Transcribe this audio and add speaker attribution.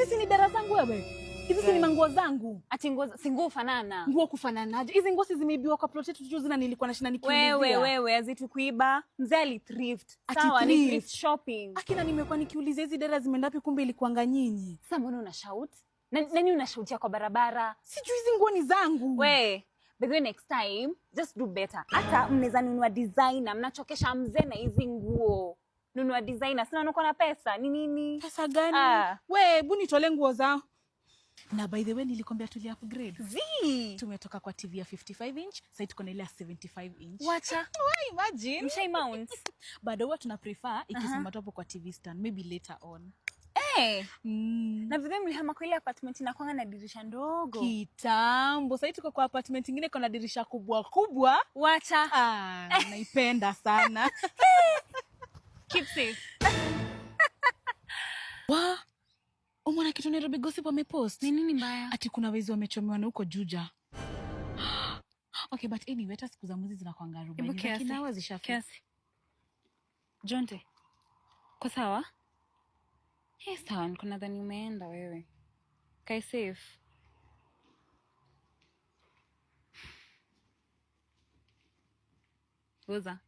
Speaker 1: Hizi si ni dara zangu wewe? Hizi si ni manguo zangu?
Speaker 2: Ati nguo si nguo fanana.
Speaker 1: Nguo kufananaje? Hizi nguo si zimeibiwa kwa plot yetu juzi na nilikuwa nashinda nikiulizia.
Speaker 2: Wewe wewe hazitukuiba. Mzee ali thrift.
Speaker 1: Ati
Speaker 2: Sawa, ni
Speaker 1: thrift.
Speaker 2: thrift shopping.
Speaker 1: Akina nimekuwa nikiulizia hizi dera zimeenda wapi, kumbe ilikuanga nyinyi.
Speaker 2: Sasa mbona una shout? Nani unashautia kwa barabara?
Speaker 1: Sijui hizi nguo ni zangu.
Speaker 2: We, by the way next time just do better. Hata mnaweza nunua designer, mnachokesha mzee na hizi nguo. Nunua designer, sina uko na pesa. Ni nini?
Speaker 1: Pesa gani?
Speaker 2: Ah.
Speaker 1: We, hebu nitolee nguo zao. Na by the way nilikwambia tuli upgrade.
Speaker 2: Zii.
Speaker 1: Tumetoka kwa TV ya 55 inch, sasa tuko na ile ya 75 inch.
Speaker 2: Wacha.
Speaker 1: We, imagine.
Speaker 2: Mshai mount.
Speaker 1: Bado huwa tuna prefer ikisoma tu hapo kwa TV stand, maybe later on.
Speaker 2: Eh. Na vile mlihama kwa ile apartment inakuanga na dirisha ndogo.
Speaker 1: Kitambo. Sasa tuko kwa apartment ingine iko na dirisha kubwa kubwa.
Speaker 2: Wacha.
Speaker 1: Ah, naipenda sana.
Speaker 2: Keep safe.
Speaker 1: Wa, umeona kitu Nairobi Gossip wamepost?
Speaker 2: Ni nini mbaya?
Speaker 1: Ati kuna wezi wamechomewa na huko Juja. Okay, but anyway, hata siku za mwezi zinakuanga 40.
Speaker 2: Hebu kiasi.
Speaker 1: Lakini hawa zishafika.
Speaker 2: Kiasi. Jonte. Kwa sawa? Eh, sawa, niko nadhani umeenda wewe. Kae safe. Uza.